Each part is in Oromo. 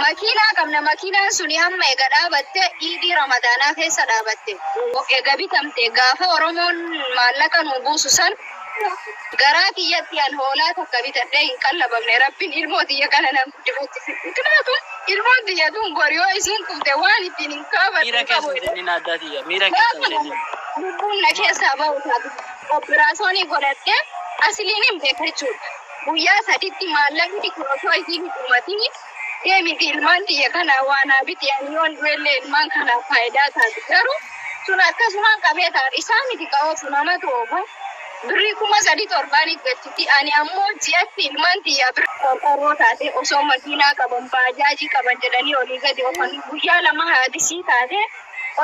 Makiinaa qabna. Makiinaan suni hamma ega dhaabatte, iidii Ramadaanaa keessa dhaabatte. Ega bitamte gaafa Oromoon maallaqa nu buusu san garaa kiyyatti an hoolaa takka bitadhee hin qallabamne. Rabbiin ilmoo tiyya kana nan guddifachise. Kanaafuu ilmoon tiyya tun bor yoo isiin kufte waan ittiin hin kaafadhu Miira hin qabu. keessa hin seenin, addaa tiyya. Miira keessa hin seenin. Lubbuun na keessaa bahu taatu. Operaasyoonii godhadhee asiliin hin beeka jechuudha. Guyyaa 3tti maallaqni kun osoo isiin hin dhumatin deemiti ilmaan tiyya kana waa naa biti, ani yoon du'ellee ilmaan kanaaf faayidaa taati. Garuu sun akkasumaan qabee ta'a. Isaa miti ka oofu, namatu oofa. Birrii 3000 torbaaniif galchiti. Ani ammoo ji'atti ilmaan tiyyaa birrii qorqorroo taate osoo makiinaa qaban, baajaajii qaban jedhanii olii gadi oofan, guyyaa 2 haadisii taate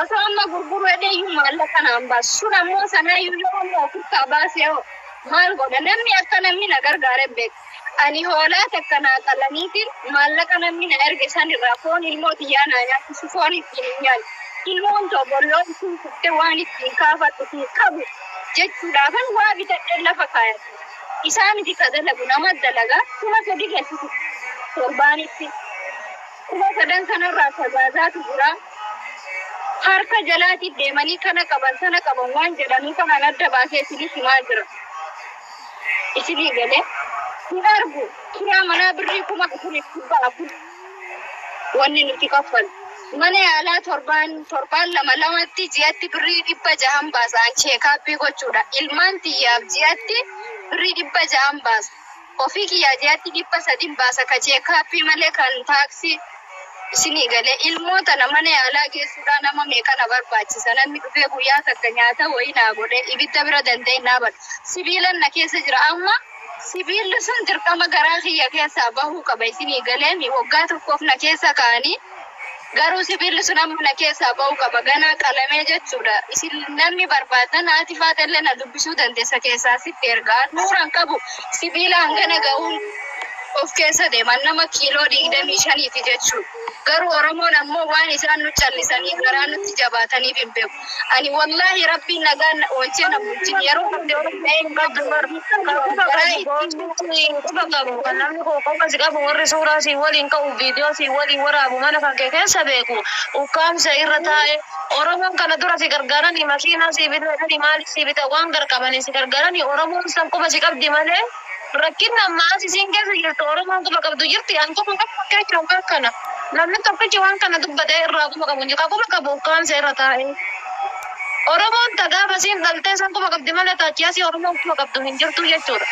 osoo amma gurguruu hedheeyyuu maallaqa naan baasu. Sun ammoo sanaayyuu yoo amma ofirkaa baasee hoo maal godha? Namni akka namni na gargaare beeka. Ani hoolaa takka naa qalaniitiin maallaqa namni na erge san irraa foon ilmoo tiyyaa naa nyaachisu, foon ittiin hin nyaanne. Ilmoon too bor yoo isiin kufte waan ittiin kaafadhu hin qabu jechuudhaafan waa bitadheen lafa kaayadhe. Isaa miti ka dalagu, nama dalaga. 3000 galchiti torbaanitti. 3000 sanarraa sagaazaatu jira. Harka jalaatiin deemanii kana qaban sana qaban waan jedhanii kanaan adda baasee isinis himaa jira. Isinii galee hin argu. Kiraa manaa birrii 4400 wanni nuti kaffalu. Mana yaalaa torbaan torbaan lama lamatti, ji'atti birrii 600n baasa an checkup gochuudha. Ilmaan tiyyaaf ji'atti birrii 600n baasa. Ofii kiyyaa ji'atti 300n baasa ka checkup malee kan taaksii. Isinii galee, ilmoo tana mana yaalaa geessuudhaa nama meeqa na barbaachisa? Namni dhufee guyyaa takka nyaata wayii naa godhee ibidda bira danda'e naa bada. Sibiilan na keessa jira amma. Sibiilli sun dirqama garaa kiyya keessaa bahuu qaba. Isinii galeemi, waggaa tokkoof na keessa kaa'anii, garuu sibiilli sun amma na keessaa bahuu qaba, ganaa qalamee jechuudha. Isin namni barbaadan haati faatellee na dubbisuu dandeessa, keessaa sitti ergaa. Nuuran qabu, sibiila hangana ga'uun of keessa deeman, nama kiiloo 25ti jechuudha. Garuu Oromoon ammoo waan isaan nu callisanii garaa nutti jabaataniif hin beeku. Ani wallaahi Rabbiin nagaan na oolchee na bulchin yeroo Qabdi Oromoon qabdu bar kan quba garaa qabu ittiin goosichi quba qabu kan namni koo qofa si qabu, warri suuraa si waliin ka'u, viidiyoo si waliin waraabu, mana kan kee keessa beeku ukkaamsa irra taa'e. Oromoon kana dura si gargaaranii makiinaa si bitanii, maaliif si bita, waan garqabanii si gargaaranii, Oromoon san quba si qabdi malee rakkinni amma as isiin keessa jirtu Oromoon quba qabdu jirti? An quba qabu fakkeenya waan kana namni tokkichi waan kana dubbate irraa quba qabu hin jiru. Ka quba qabu ukkaamsa irra taa'e. Oromoon ta gaafa isiin dhaltee san quba qabdi malee taachii asii Oromoon quba qabdu hin jirtu jechuudha.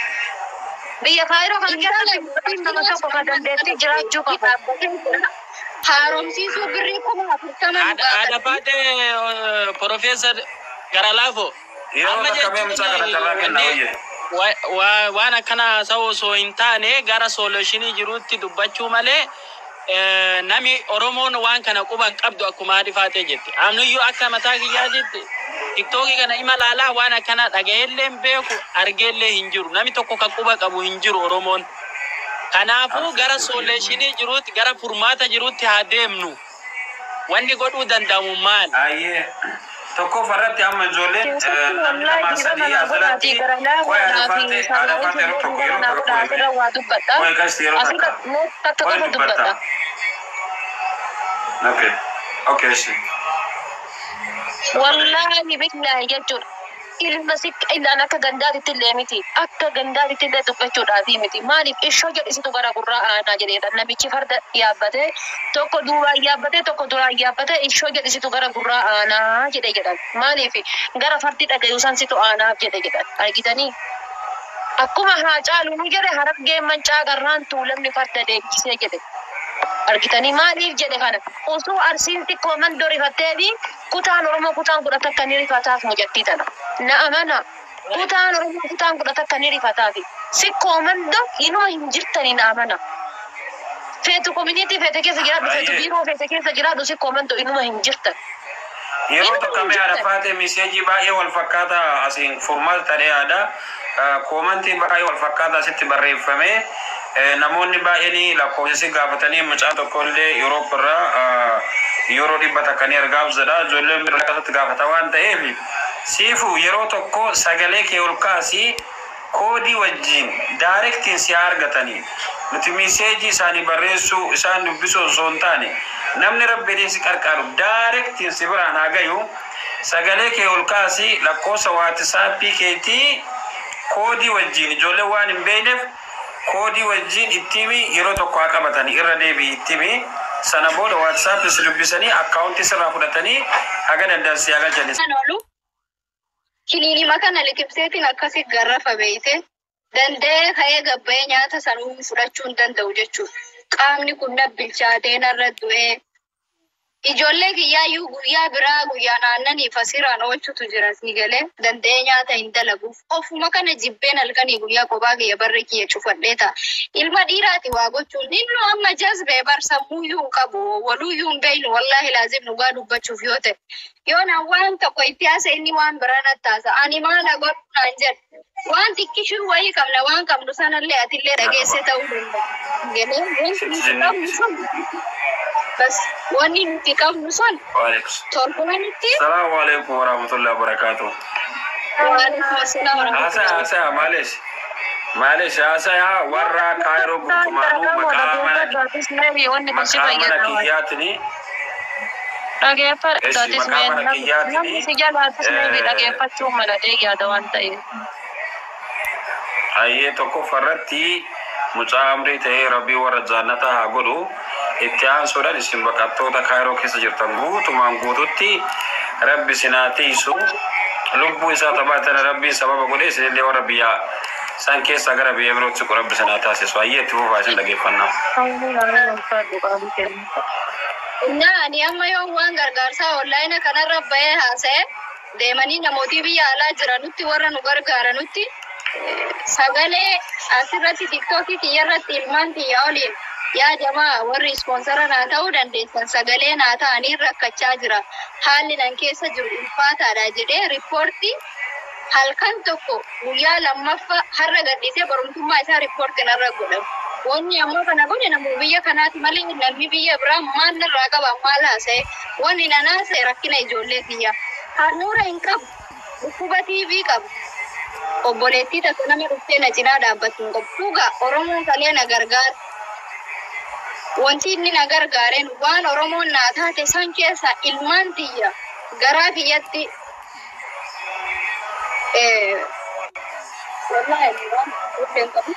Biyya Kaayiroo kana Intala keessatti nama tokko ka dandeettii jiraachuu qabu. Haaromsiisuu birrii 40,000 nu Haadha gaafatti. Faatee, Profeesar Garalaafo. Yeroo Amma takka mee mucaa kana jechuun carraa kennaa wanni wayye. waan akkana haasa'u osoo hin taane gara solution jiruutti dubbachuu malee, nami Oromoon waan kana quba hin qabdu akkuma haadhi faatee jette. Amnuyyuu akka mataa kiyyaatitti TikTokii kana ima laalaa, waan akkana dhagayeellee hin beeku, argeellee hin jiru. Nami tokko kan quba qabu hin jiru Oromoon. Kanaafuu gara solution jiruutti, gara furmaata jiruutti haa deemnu. Wanni godhuu danda'amu maal? Ayyee. Tokkoffaa irratti amma ijoolleen Keessattuu namni wallaahi lamaa dhiifama sadii naa asirratti godhaatii gara qo'ee laafoodhaa fi haadha faatee, haadha sanaa faatee, yeroo isin tokko dhiifama yeroo naa takka godhaa qo'ee asirra waa dubbadha. qo'ee gasti yeroo Asirra takka mee takka qo'ee qofa dubbatta. dubbadha. Okay, ishi. Wallaahi billaahi jechuudha. Ilma siqqa illaan akka gandaatitti illee miti. Akka gandaatitti illee dubbachuudhaafi miti. Maaliif ishoo jedhisitu gara gurraa aanaa jedheedha. Namichi farda yaabbatee, tokko duubaan yaabbatee, tokko duraan yaabbatee, ishoo jedhisitu gara gurraa aanaa jedhe jedhan. Maaliif gara fardi dhagayu san situ aanaaf jedhe jedhan. Argitanii? Akkuma haa caalu nu jedhe, Harargeen mancaa garraan Tuulamni farda deebisee jedhe. Argitanii, maaliif jedhe kana? Osoo Arsiin xiqqoo mandoo rifatteefi kutaan Oromoo kutaan 11 ni rifataaf mucattii tana. Na amana. Kutaan Oromoo kutaan 11 ni rifataafi. Sikkoo mandoo inuma hin jirtanii, na amana. Feetu community feete keessa jiraadhu, feetu biiroo feete keessa jiraadhu, sikkoo mandoo inuma hin jirtan. Yeroo Inuma tokko hin mee haadha jirtan. faatee, message baay'ee wal fakkaataa asiin furmaata ta'ee yaada. Comment baay'ee wal fakkaataa asitti barreeffame. Namoonni baay'een lakkoofsa si gaafatanii, mucaan tokko illee Europe irraa yeroo 100 ni argaaf jedha. Ijoolleen bira akkasatti gaafata waan ta'eef, siifu yeroo tokko sagalee kee ol kaasii koodii wajjin directiin si haa argatanii. Nuti message isaanii barreessuu, isaan dubbisuu osoo hin taane, namni rabbi si qarqaaru directiin si biraan haa gayu. Sagalee kee ol kaasii, lakkoofsa WhatsAppii keetii koodii wajjin, ijoollee waan hin beekneef koodii wajjin ittimi, yeroo tokko haa qabatanii irra deebii ittimi. Sana booda WhatsAppii si dubbisanii akkaawuntii sirraa fudhatanii haga danda'an si haa galchani. Kan oolu kiniinima kana liqimseetiin akkasi garrafa beeyte, danda'ee ka'ee gabbayee nyaata sanuu fudhachuu hin danda'u jechuudha. Qaamni kun na bilchaatee narra du'ee, ijoollee kiyyaayyuu guyyaa biraa guyyaan aannaniif asirraan oolchutu jira, si galee? Danda'ee nyaata hin dalaguuf, ofuma kana jibbeen halkanii guyyaa kophaa kiyya barri kiyya cufadhee ta'a. Ilma dhiiraati waa gochuun inni amma jazbee bar, sammuuyyuu hin qabu, waluuyyuu hin beeynu. Wallaahi laazim, dhugaa dubbachuuf yoo ta'e, yoo naan waan tokko itti haasa, inni waan biraa natti haasa. Ani maal godhu naan jedhu. Waan xiqqishuu wayii qabna, waan qabnu sanallee atillee dhageesse ta'uu danda'a. Galee wanti nuti qabnu sun bas, wanni nuti qabnu sun torbanitti. Salaamu alaikum warahmatullahi wabarakatuh. Waalaikum assalam Haasaa warahmatullahi. Haasaa, maalish maalish, haasaa warra Kaayiroo guutumaanuu maqaa mana Wanni kun si maqaa mana fayyada. kiyyaatini. Dhageeffadha. Eshi, maqaa mana kiyyaatini. Namni si jalaatis maybe dhageeffachuu malatee yaada waan ta'eef. Hayyee, tokkoffarratti mucaa amrii ta'ee rabbii warra jaannataa haa godhu. Itti aansuudhaan isin baqattoota Kaayiroo keessa jirtan guutumaan guututti rabbi isin haa tiisu. Lubbuu isaa taphaatan rabbiin sababa godhee isinillee warra biyya san keessaa gara biyya birootti siqu rabbi isin haa taasisu. Hayyee, itti fufaa, isin dhageeffannaa. Innaa ani amma yoo waan gargaarsaa online kanarra bahee haasa'e, deemanii namootii biyya alaa jiranutti, warra nu gargaaranutti, sagalee asirratti TikTokii kiyyarratti ilmaan kiyya oliin, "Yaa jamaa, warri sponsor naa ta'uu dandeessan sagalee naa ta'anii, rakkachaa jira, haalli nan keessa jiru ulfaataadha," jedhee report halkan tokko guyyaa lammaffaa har'a gadhiisee barumtummaa isaa report narra godhamu. Wanni ammoo kana godhe namuu biyya kanaati malee namni biyya biraa maal narraa qaba? Maal haasa'e? Wanni nan haasa'e rakkina ijoollee kiyya. Handhuura hin qabu. Dhukkuba TB qabu. Obboleettii takka nama dhuftee na cinaa dhaabbattu hin qabu. Dhugaa Oromoon kalee na gargaara. Wanti inni na gargaareen waan Oromoon naa taate san keessa ilmaan tiyya garaa kiyyatti, wallaahi waan hin qabu.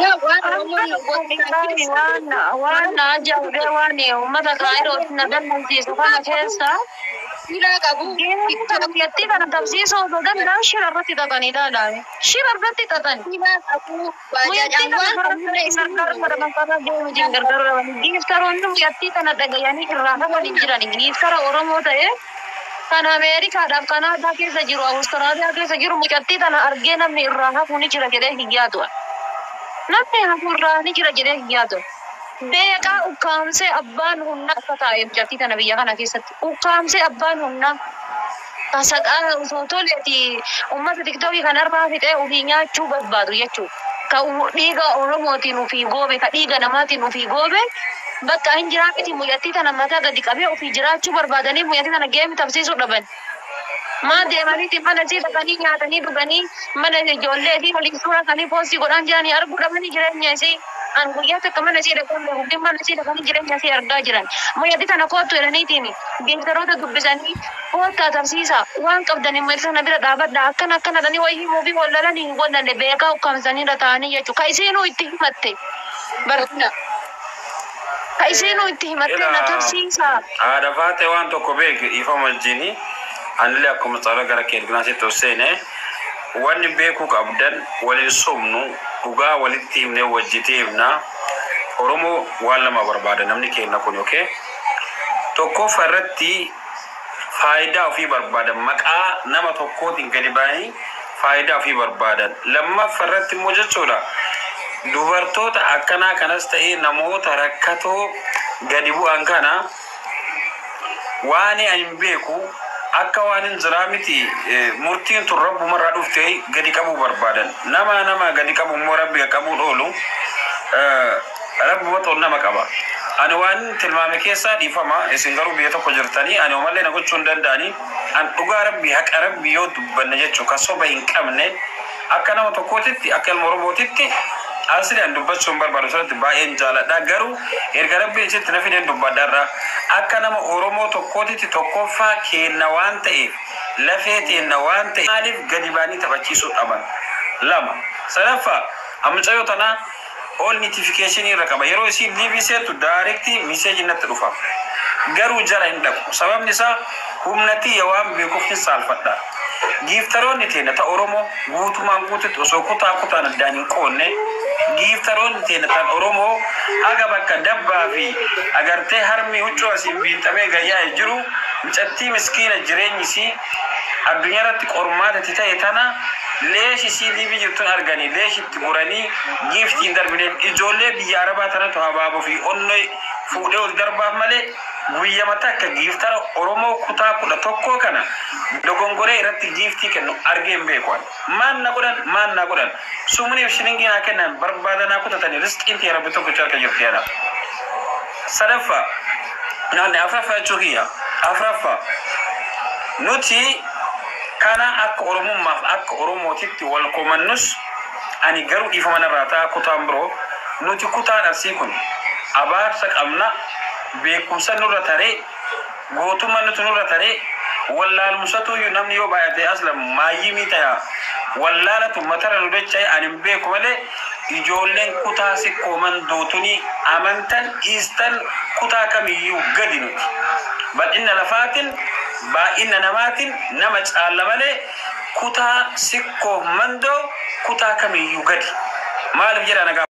Yaa waan Oromoon nu goote san keessa Waan na ajaa'ibee, waan uummata Kaayirootti na gammachiisu kana keessa Dhiiraa qabu. Biyyattii kana tabsiisuu osoo danda'an shira irratti xaxanii ilaalame. Shira irratti xaxan. Dhiiraa qabu. Muyyattii Baajaajaan kana waan qabnudha isin. gargaaruu gargaaruu gifteroonni muyyattii kana dhagayanii irraa hafan hin jiran. Gifter Oromoo ta'e kan Ameerikaadhaaf Kanaadaa keessa jiru, Awustiraaliyaa keessa jiru, mucattii tana argee namni irraa hafu ni jira jedhee hin yaadu. Namni hafu irraa ni jira jedhee hin yaadu. Beekaa ukkaamsee abbaan humnaa akka taa'e mucattii tana biyya kana keessatti ukkaamsee abbaan humnaa tasaqaa osoo toleeti uummata TikTokii kanarraa fixee ofii nyaachuu barbaadu jechuudha. Ka dhiiga Oromootiin ofii goobe, ka dhiiga namaatiin ofii goobe, bakka hin jiraa miti, mucattii tana mataa gadi qabee ofii jiraachuu barbaadanii mucattii tana game tapsiisuu dhaban. Maa deemaniiti mana isii dhaqanii nyaatanii dhuganii mana ijoollee fi waliin suuraa isaanii post godhaan jiranii arguu dhabanii jireenya isii. An guyyaa takka mana isii dhaqanii yookiin mana isii dhaqanii jireenya isii argaa jiran. Mucattii tana kootu jedhaniitiin gifteroota dubbisanii, "Koottaa tarsiisa, waan qabdan mucattii tana bira dhaabadha," akkana akkana jedhanii wayii himuu fi wallalanii hin wallalle, beekaa ukkaamsanii irra taa'anii jechuudha. Ka isiinuu itti himatte. Bar ka isiinuu itti himatte na tarsiisa. Haadha faatee, waan tokko beek, ifama wajjini anillee akkuma tsara gara keerginaasitti ol seene, wanni beekuu qabdan, waliin sobnu, dhugaa walitti himnee wajjitee himna. Oromoo waan lama barbaada namni keenya kun yookiin tokkoffaa irratti faayidaa ofii barbaadan, maqaa nama tokkootiin gadi ba'anii faayidaa ofii barbaadan. Lammaffaa irratti immoo jechuudha, dubartoota akkanaa kanas ta'ee namoota rakkatoo gadi bu'an kana waan ani hin beeku akka waan hin jiraa miti, murtiin tun rabbumarraa dhuftee gadi qabuu barbaadan. Nama gadi qabu immoo rabbi qabuun oolu, rabbuma ta'u nama qaba. Ani waan tilmaame keessaa, dhiifama, isin garuu biyya tokko jirtanii ani omallee na gochuu hin danda'anii. An dhugaa rabbi, haqa rabbi yoo dubbanne jechuu, ka soba hin qabne, akka nama tokkootitti, akka ilma Oromootitti Asli an dubbachuun barbaadu sanatti baay'een jaaladha. Garuu erga rabbiin isitti na fideen dubbadharra akka nama Oromoo tokkootitti tokkoffaa kenna waan ta'eef, lafee teenna waan ta'eef, maaliif gadi baanii taphachiisuu dhaban? Lama. Sadaffaa, mucayyoo tanaa all notification irra qaba. Yeroo isiin live seentu direct message natti dhufa. Garuu jala hin dhaqu. Sababni isaa humna tiyya waan beekuuf hin saalfadha. Gifteroonni teenya ta Oromoo guutumaan guututti osoo kutaa kutaan addaan hin qoonne, gifteroonni teenya tan Oromoo haga bakka dabbaa fi agartee harmi huccuu asiin biinxamee gayyaa'e jiru, mucattii miskiina jireenyi isii addunyaa irratti qormaatatti ta'e tana, leesh isii live jirtun arganii leesh itti guranii giftiin darbineen, ijoollee biyya arabaa tanatu habaaboo fi onnee fuudhee ol darbaaf malee, guyyama takka giftera Oromoo kutaa 11 kana dogongoree irratti gift kennu argee hin beeku. Maan na godhan, maan na godhan, sumuniif shilingii naa kennan barbaadanaa kutatanii, riskiin ta'e rabbi tokkicha harka jirti jedha. Sadaffaa, naanni afraffaa jechuu kiyya, afraffaa, nuti kana akka Oromummaaf akka Oromootitti wal komannus, ani garuu dhiifama narraa ta'a kutaan biroo, nuti kutaan Arsii kun abaarsa qabna, beekumsa nurra taree, gootummaa nuti nurra taree, wallaalumsatuyyuu namni yoo baay'ate asla maayyimii ta'a, wallaalatu matara nu dacha'e. Ani hin beeku malee, ijoolleen kutaa Sikkoo Mandootunii amantan dhiistan kutaa kamiyyuu gadi nuti. Bal'ina lafaatiin, baay'ina namaatiin nama caalla malee, kutaa Sikkoo Mandoo kutaa kamiyyuu gadi. Maaliif jedha nagaa?